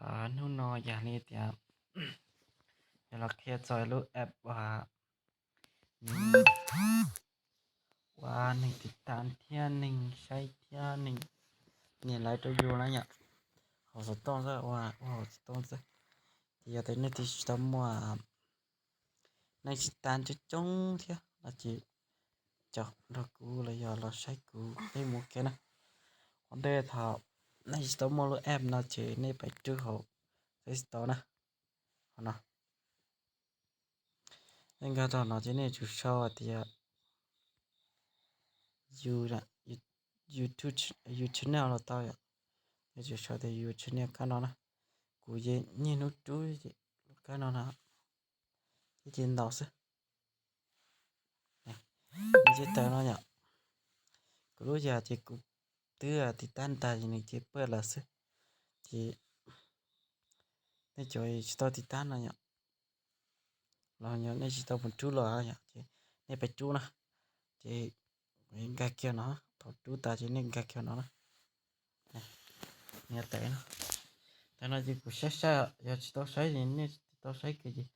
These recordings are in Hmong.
Hnub no yog li tias yog los qhia txog lub app uas nws ua neeg tiv tas thiab neeg saib thiab neeg nias like rau yus na yom. Hauv xov tooj xwb, ua ua hauv xov tooj xwb. Ces yog tias nej tsis tau muaj neeg tiv tas coob coob thiab no ces caum nrog kuv los yog los saib kuv peb mus ua ke na. Ua ntej thaum nej tsis tau muaj lub app no ces nej pais rub hauv Play Store na. Qhov no, nej nkag rau no ces nej tsum sau hais tias you, you, you channel los tau yom. Nej tsum sau tias you channel kab no na. Kuv ces niaj hnub rub kab no na, ces ntaus xwb. Nws tsis tawm no yom. Kuv lub yam ces kuv twb tiv tas ntag ces nws cia li pawj lawm xwb. Ces nej cov tsis tau tiv tas no yom, los yog nej tsis tau mus rub los yom, ces nej pais rub na. Ces nkag kiag no, thaum rub tas ces nej nkag kiag no na. Nws tawm no. Tawm no ces kuv saib saib, yog tsis tau saib ces nej tsis tau saib kiag ces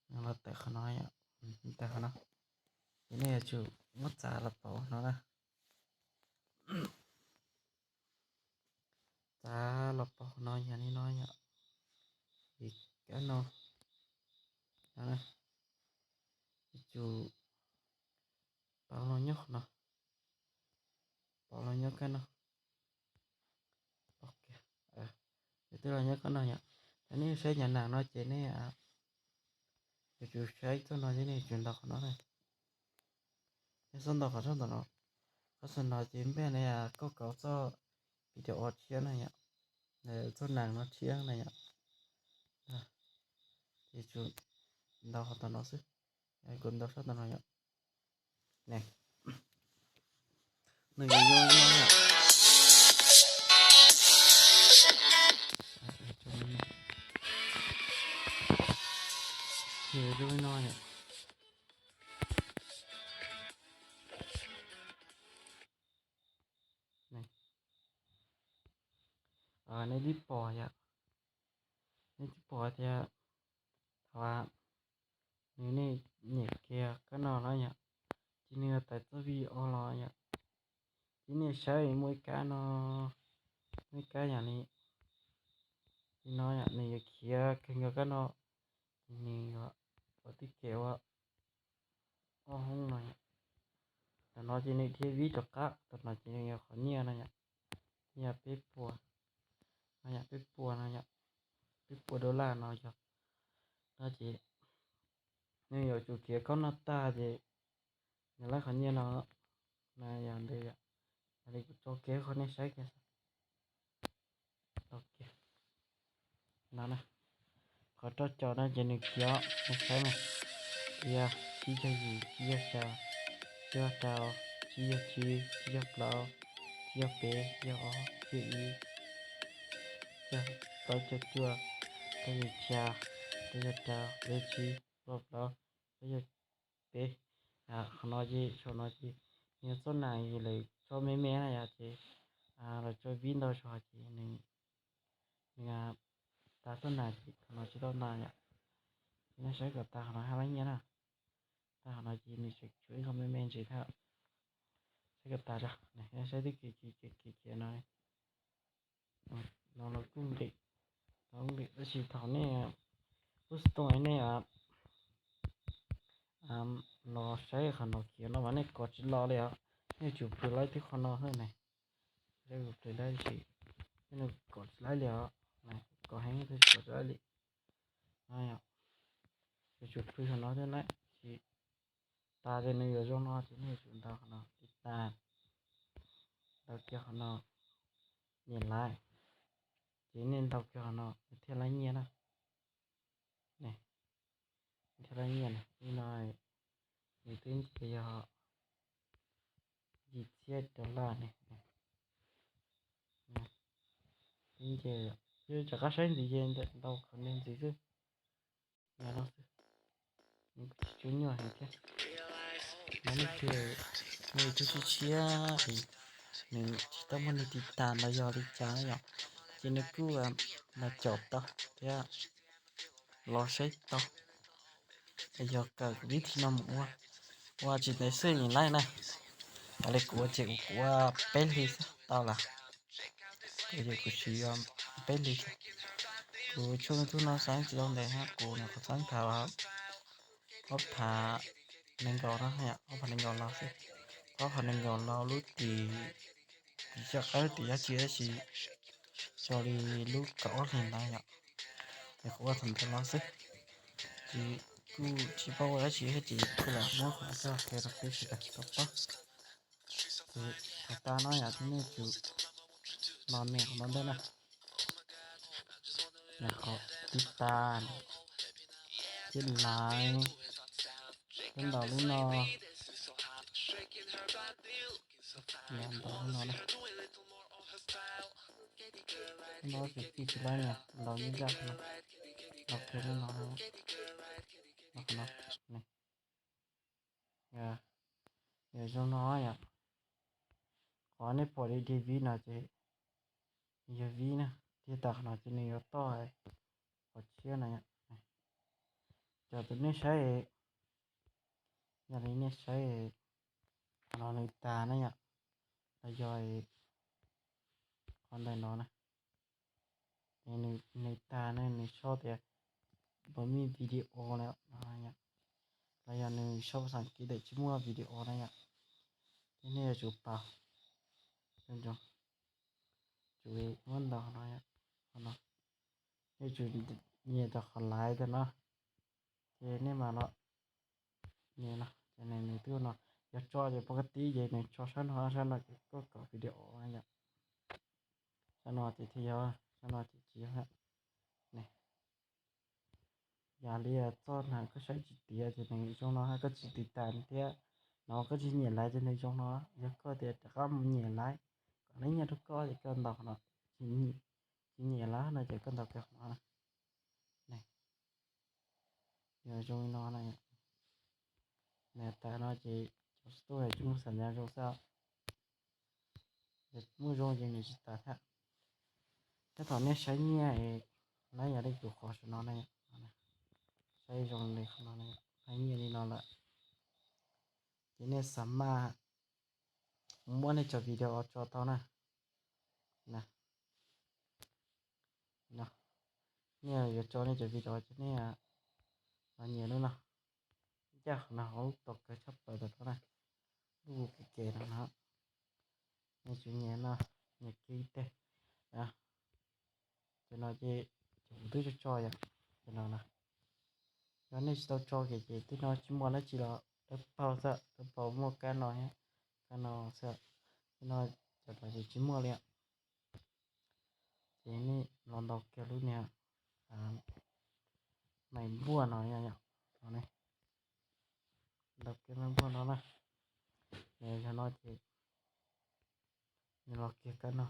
nws los tawm qhov no yom. Tawm qhov no, ces nej yuav tsum muab txav los pauv no na. Txav los pauv no yog li no yom. Ces kab no, no na, yuav tsum pauv los nyob qhov no, pauv los nyob kab no. Ok, twb los nyob kab no yom. Thaum nej saib nyav nas no ces nej yuav tsum saib txoj no thiab nej yuav tsum ntaus qhov no na. Nej xub ntaus qhov txog ntawm no, qhov txog no ces npaj ne, koj kaus txoj video tshiab na yom, txoj nas no tshiab na yom. Ces tsum ntaus qhov tom no xwb, kuv ntaus sab tom no yom. Ne, nws yuav zoo li no yom. Nws yuav zoo li no yom. Nej twb pom yom, nej twb pom tias thaum nws, nej nyem kiag kab no los yom, ces nws yuav tawm txoj video los yom. Ces nej saib muaj ib kab no, muaj ib kab yom, li no yom, nws yuav khiav kawg nkaus kab no, ces nws yuav ua tib kev ua ob hoob no yom. Tam no ces nws dhia vib rov qab, tam no ces nws yog qhov nyiaj no yom, yog peb puas, no yom, peb puas no yom, peb puas dollar no yog, no ces nws yuav tsum khiav kab no tag ces nws laib qhov nyiaj no, no yog ntawd yom. Yog li kuv tso kiag qhov nej saib kiag. Tau kiag no na. Qhov rau caum no ces nws khiav, nej saib mas, yog tsib caug yim, tsib caug xya, tsib caug rau, tsib caug tsib, tsib caug plaub, tsib caug peb, tsib caug ob, tsib caug ib, tsib caug plaub, tsib caug cuaj, rau caum xya, rau caum rau, rau caum tsib, rau caum plaub, rau caum peb. Qhov no ces saum no ces yog txoj nas lawv tso me me na yom, ces lawv tso vib ntau zog ces nws, nws tas txoj nas ces qhov no tsis tau nas yom. Ces nej saib kom tas qhov no haj lab nyiaj na. Tas qhov no ces nws tseem tshuav ib qho me me ntsis thiab. Saib kom tas tso, nej saib twb khiav khiav khiav no. No los kuj nqis, los kuj nqis tab sis thaum nej lub xov tooj nej los saib qhov no khiav no mas nej kov tsis los li os. Nej yuav tsum plhws laib tib qho no xwb ne. Saib kuv plhws laib tab sis nej kov tsis laib li os. Kov heev tab sis kov tsis laib li. No yom, yuav tsum plhws qhov no thiab na, tab sis tas ces nws yuav zoo no ces nej yuav tsum ntaus qhov no tiv tas, ntaus kiag qhov no nias laib, ces nej ntaus kiag qhov no nws thiaj laib nyiaj na. Nws thiaj laib nyiaj na, li no nws twb nce yog yim txhiab dollar ne. Twb nce, rov qab saib ntxiv ces ntaus qhov ntxiv xwb. Yog no xwb, nws kuj tsis tshua nyuaj heev thiab. No leej twg, nws tus tshiab tshiab es nws tsis tau muaj neeg tiv tas los yog li cas na yom, ces nws kuj los caum tau thiab los saib tau. Es yog kawm kuv vib thi no mus ua, ua tsis ntev xwb nws laib na. Yog li kuv ua ces kuv ua peb hlis xwb tau lawm. Kuv ces kuv siv peb hlis xwb. Kuv tshuaj ntub no xeeb tsis tau ntev hab, kuv nyuam qhuav xeeb thaum ob phav nees nkaum no, ob phav nees nkaum los xwb. Ob phav nees nkaum los lub tim, tim xyoo qab tim yog tsis tab sis xyoo li lub kaum ob hlis ntawd yom. Es kuv ua thaum ntawd los xwb, ces kuj tsis paub ua dab tsi thiab ces kuj lam muab qhov txoj qhia rau peb sawv daws tau paub. Ces thaum tas no yom, ces nej tsum los nias qhov no ntej na, nias qhov tiv tas thiab laiv, thiab ntaus lub no, nias ntaus lub no na. Lub no ces tij tsis laib nias, ntaus nyuaj zaj no, ntaus kiag lub no, ntaus qhov no. Yog zoo no yom, qhov nej pom li dej vib no ces yog vib na, thiab tas qhov no ces nws yuav toj qhov tshiab no yom. Cov tus nej saib, yog li nej saib qhov no nws tas na yom, los yog qhov ntawm no na, nws tas na, nws sau tias npam mej video na, los yog nws sau xas kiv tias tsis muaj video na yom. Ces nej yuav tsum paub, tsum muab ntaus qhov no, qhov no, nej tsum nyiam tau qhov laiv tau no, ces nej mam los nias no, ces nws twb no, yog tso ces pov ka tib ces nws tso sab no, sab no ces koj kom video na yom. Sab no ces thiaj yog, sab no ces tsis yog. Yog li txoj na koj saib tsis tiav ces nws zoo no, koj tsis tiv tas thiab no, koj tsis nyiam laiv ces nws zoo no. Yog koj tias rov qab mus nyiam laiv kom laiv nyiaj rau koj ces koj ntaus qhov no, tsis nyiam laiv no ces koj ntaus kiag qhov no. Yog zoo li no na, nws tas no ces cov xov tooj tsis muaj xas nyas zoo xwb. Yog muaj zoo ces nws tsis tas thiab. Thiab thaum nej saib nyiaj es laiv yog li kuv qhov saum no na, saib zoo li qhov no, laiv nyiaj li no lawm ces nej xav mas muab nej cov video tso tau na. Nej yuav tso nej cov video ces nej los nyias lub no, ncaj qhov no hauv lub tau kawg tshaj plaws tau na, lub kev kev no no, nej tsum nyias no, nyias kiag ib teg. Cov no ces kuv twb tso tso yom, cov no na. Yog nej tsis tau tso kiag ces tej no tsis muaj dab tsi los dawb paug xwb, dawb paug muaj kab no thiab, kab no xwb, tej no cov no ces tsis muaj li. Ces nej los ntaus kiag lub niag maim npuaj no, ntaus kiag maim npuaj no na. Yog no ces nws los kiag kab no,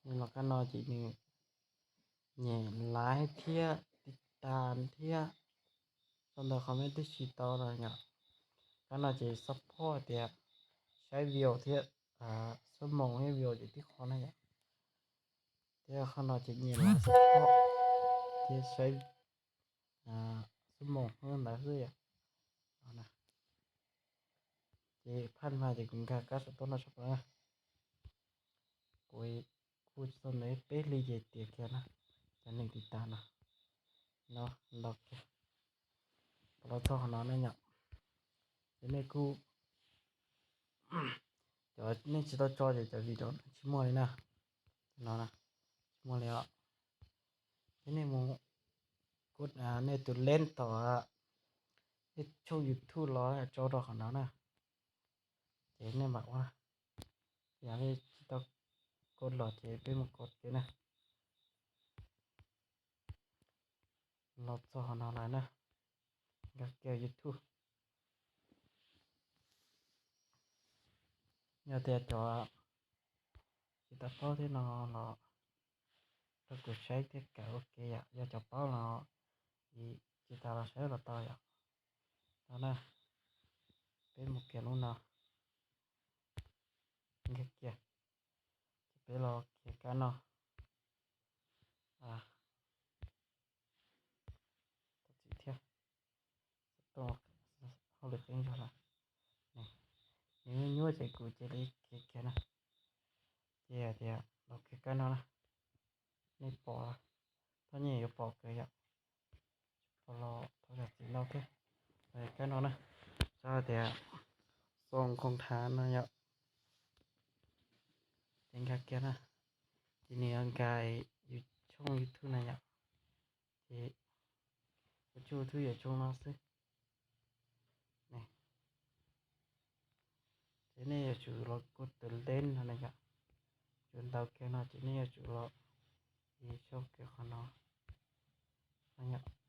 nws los kab no ces nws nyem laiv thiab tiv tas thiab sau ntawv comment tib si tau no yom. Kab no ces support tias saib view thiab, xuab moos thiab view ces tib qho na yom. Thiab qhov no ces nyem laiv support thiab saib xuab moos ntawd xwb yom. Ces phaj mas ces kuv nkag kab saum toj no tshaj plaws na. Kuv kuj tsis tau ntawd peb hli ces tiav kiag na, cov neeg tiv tas no, no ntaus kiag. Los txog qhov no ne yom, ces nej kuj, cov nej tsis tau tso ces cov video tsis muaj li na. No tsis muaj li os. Ces nej mus, nej tus leb tom nej tshooj YouTube los tso rau qhov no na. Ces nej mam ua, yog nej tsis tau kod los ces peb mus kod kiag na. Los txog qhov no lawm na, nkag kiag YouTube. Yog tias cov tsis tau paub thiab no los rau kuv saib thiab kawm ua ke yom, yog cov paub los tsis tas los saib los tau yom. Tau na, peb mus kiag lub no, nkag kiag. Peb los khiav kab no. Thov txim thiab, hauj lwm qeeb zog lawm. Nws nyuaj ces kuv cia li khiav kiag na. Ces hais tias los khiav kab no na. Nej pom, thaj nyej yuav pom kawg yom. Pom los thov zam txim ntau thiab. Kab no na, xav hais tias xoo khoo thav no yom. Ces nkag kiag na, ces nws yuav nkag yus tshooj YouTube na yom. Ces kuv tshooj YouTube yog tshooj no xwb. Ces nej yuav tsum los kuj tus leb no na yom. Tsum ntaus kiag no ces nej yuav tsum los, sau kiag qhov no,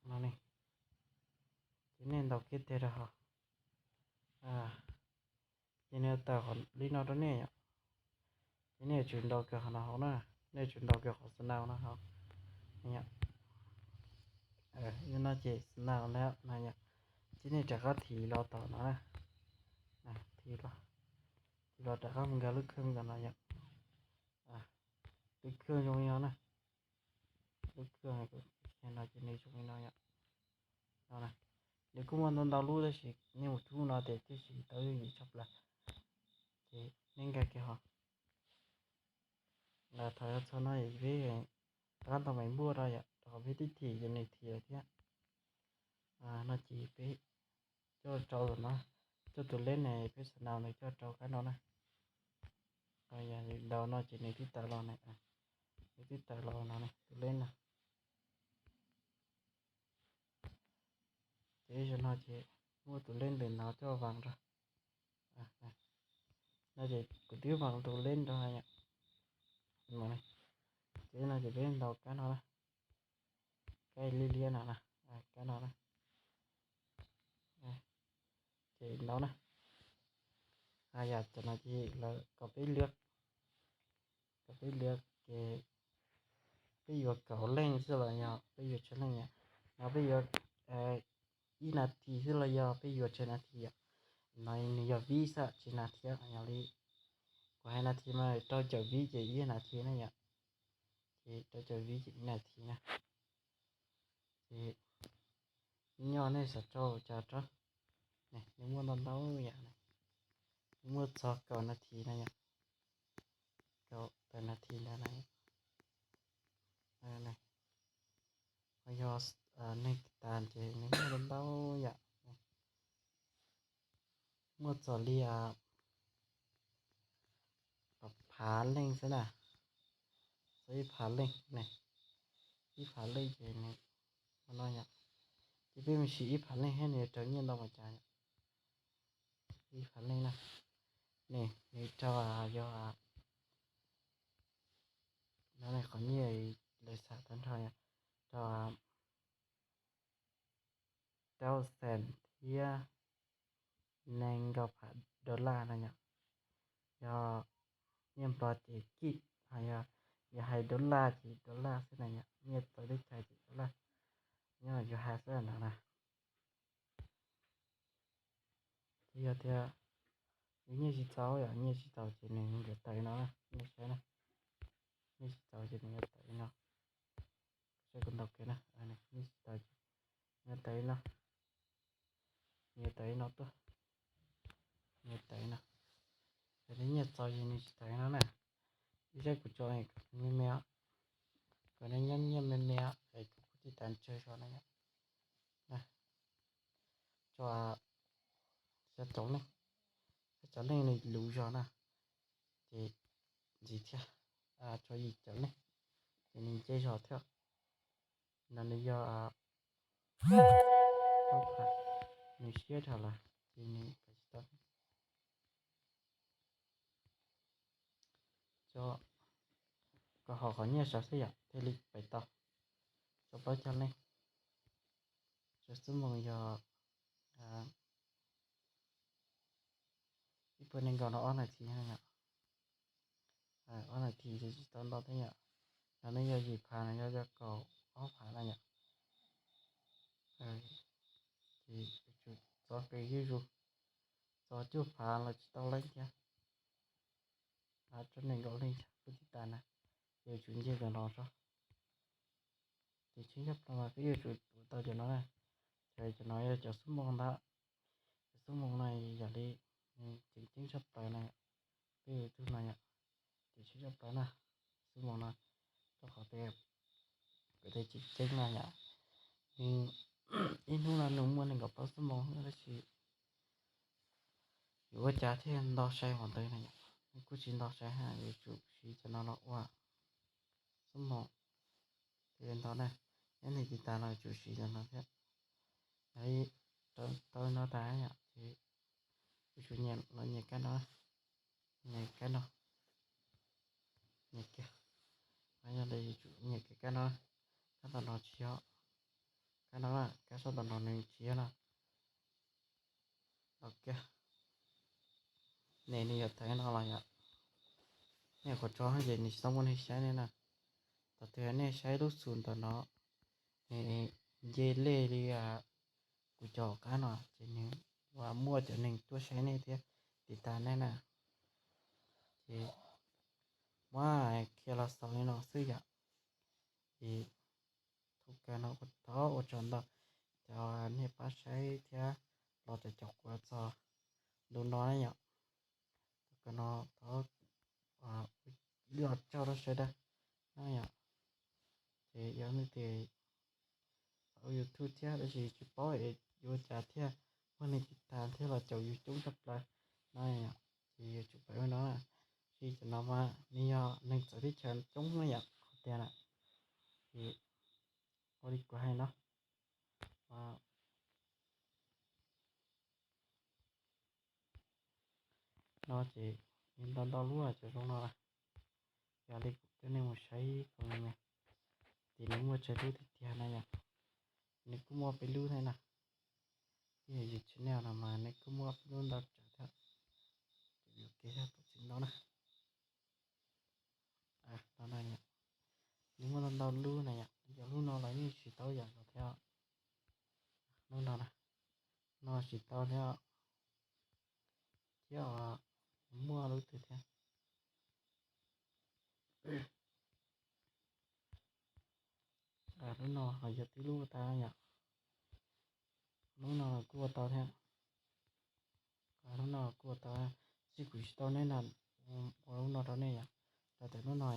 no ne. Ces nej ntaus kiag tiag rau hauv. Ces nws tawm li no rau nej yom. Ces nej yuav tsum ntaus kiag qhov no hauv na. Nej yuav tsum ntaus kiag qhov snow no hauv. No ces snow na no yom. Ces nej rov qab thim los tom no na. Thim los, thim los rov qab mus nkag lub khwj tom no yom. Lub khwj zoo li no na. Lub khwj no ces nws zoo li no yom. No, nws kuj muaj ntau ntau lub tab sis nej mus rub no ces thiaj tsis tau yooj yim tshaj plaws. Ces nej nkag kiag hauv. Thaum yog txog no peb rov qab ntaus meem npuaj rau yom, rau qhov peb twb thim ces nws thim lawm thiab. No ces peb coj rau no, coj tus leb ne peb snow nws coj rau kab no na. Yog ntaus no ces nws twb tawm los ne, nws twb tawm los no ne tus leb no. Ces zaum no ces muaj tus leb ntawm no coj vaas rau. No ces kuv twb vaas tus leb rau yom. Ces no ces peb ntaus kab no na, kab liab liab no na, kab no na. Ces ntaus na. Yam tam no ces lawv kom peb lwv, kom peb lwv ces peb yuav kaum leej xwb los yog peb yuav tsawg leej yom? No peb yuav ib nas this xwb los yog peb yuav tsawg nas this yom? No nws yog vib xwb tsis nas this yom. Yog li kuv hais nas this mas rau caum vib ces ib nas this na yom. Ces rau caum vib ces ib nas this na. Ces nyob nej xav rau cas rau. Nws muaj ntau ntau yam, nws muaj txog kaum nas this na yom. Kaum tawm nas this ntawd na. Ho yog neeg tas ces nws muaj ntau ntau yam. Muaj txog li phav leej xwb na. Txog ib phav leej ne, ib phav leej ces nws no yom. Ces peb mus sim ib phav leej thiab nws yuav raws nyiaj ntau npaum cas yom. Ib phav leej na, ne nws rau yog no ne, qhov nyiaj lawv xam tag nrho yom, rau thousand thiab nees nkaum phav dollar no yom. Yog nyiaj Nplog ces kij, ho yog hais dollar ces dollar xwb na yom, nyiaj txawv teb chaws ces dollar. Nyob yus hais xwb no na. Ces yog tias yus nyiaj tsis txaus yom, nyiaj tsis txaus ces nws yuav tawm li no na, nej saib na. Nyiaj tsis txaus ces nws yuav tawm li no. Saib kuv ntaus kiag na, nyiaj tsis txaus ces nws yuav tawm li no. Nws yuav tawm li no tuaj, nws yuav tawm li no. Yog tias nyiaj txaus ces nws tsis tawm li no na. Ib zaj kuv tso me me, kom nej nyob nyiaj me me es kuv kuj tsis tas ntsawg zog na yom. Tso xya caum leej, xya caum leej nws luv zog na, ces ntxiv thiab, tso yim caum leej ces nws nce zog thiab. No nws yog plaub phav, nws siab dhau lawm ces nws pais tsis tau. Tso, kom haum qhov nyiaj saud xwb yom thiaj li pais tau. Tso plaub caug leej, tso xub moos yog ib puas nees nkaum no ob nas this na yom. Ob nas this ces tsis tau ntau thiab yom. No nws yog yim phav, no yog kaum ob phav na yom. Ces yuav tsum txo qis zuj zus, txo cuaj phav los tsis tau leej thiab. Tso nees nkaum leej, pub tib tas na, ces yuav tsum nce cov no tso. Ces ceeb tshaj plaws mas peb yuav tsum ua tau cov no na. Ces cov no yog cov xub moos ntag. Cov xub moos no yog li nws tseem ceeb tshaj plaws na, peb ua tug no yom, ces ceeb tshaj plaws na, xub moos no, rau qhov tias kuv tej tseem ceeb no yom, nws ib hnub no nws muaj nees nkaum plaub xub moos tab sis yuav ua cas thiaj nto sai qhov ntawd na yom, nws kuj tsis nto sai ha, yuav tsum siv cov no los ua xub moos thiaj li nto na. Nyob ntawm tiv tas los yuav tsum siv cov no thiab. Yog li tau no tas yom, ces yuav tsum los nyem kab no, nyem kab no, nyem kiag. Yog li yuav tsum nyem kiag kab no, kab tom no tsis yog, kab no, kab sab tom no nws tsis yog no. Los kiag, ne nws yuav tawm no los yom. Nej qhov tso ces nws tsis tau muaj neeg saib nej na. Thaum twg nej saib lub xus ntawm no, nws nce lej li kuv cov qab no ces nws ua muaj cov neeg tuaj saib nej thiab tiv tas nej na. Ces muab qhia los xaus li no xwb yom. Ces thaum kawg no thov ua tsaug ntau cov nej pab saib thiab los cov caum kuv txog ntu no na yom. Thaum kawg no thov ib los tsaug rau sawv daws na yom. Ces yog nej tias ua YouTube thiab tab sis tsis paub es yuav ua cas thiaj muaj neeg tiv tas thiab los caum yus coob tshaj plaws no yom, ces yuav tsum pab ua no na. Ces cov no mas nws yog neeg txawv teb chaws coob na yom, qhov tiag na. Ces ua li kuv hais no, no ces nws ntau ntau lub cov zoo no, yog li kuv coj nej mus saib kom me me, ces nws muaj tsawg lub tiag tiag na yom. Nws kuj muaj peb lub thiab na, ib yam yus channel no mas nws kuj muaj peb lub ntau tsawv thiab. Ces yuav kev yog tus txiv ntau na. No na yom, nws muaj ntau ntau lub na yom, cov lub no los yeej siv tau yam nkaus thiab. Lub no na, no siv tau thiab, thiab muaj lub twg thiab. Lub no ho yog tib lub ua tau yom, lub no kuj ua tau thiab. Lub no kuj ua tau, tab sis kuv tsis tau nej na, ua lub no rau nej yom. Rau tias lub no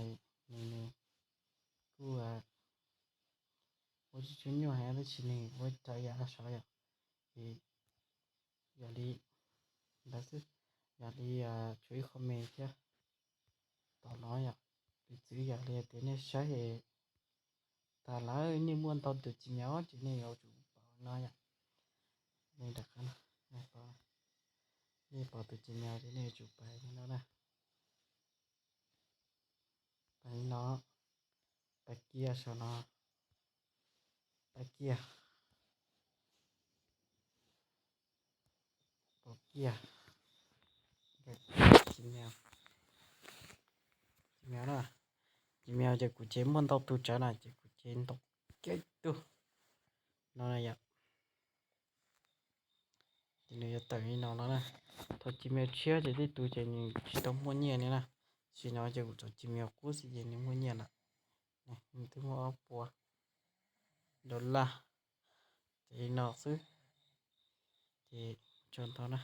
nws kuj ua tsis tshua nyuaj heev tab sis nws ua tau yam no saud yom. Ces yog li ntawd xwb, yog li tshuav ib qho me thiab tom no yom. Piv txwv yog li tias nej saib tas lawm nej muaj ntau tus Gmail ces nej yuav tsum pauv no yom. Nej rov qab no, nej pauv tus Gmail ces nej yuav tsum pauv li no na. Pauv li no, pauv kiag saum no, pauv kiag, pauv kiag Gmail, Gmail na. Gmail ces kuv ces muaj ntau tus tsawv na ces kuv ces ntau kiag ib tug no na yom. Ces nws yuav tawm li no no na. Thaum Gmail tshiab ces tej tus ces nws tsis tau muaj nyiaj li na. Sim no ces kuv tso Gmail qub xwb ces nws muaj nyiaj lawm. Nws twb muaj ob puas dollar. Ces li no xwb. Ces tsaug ntau na.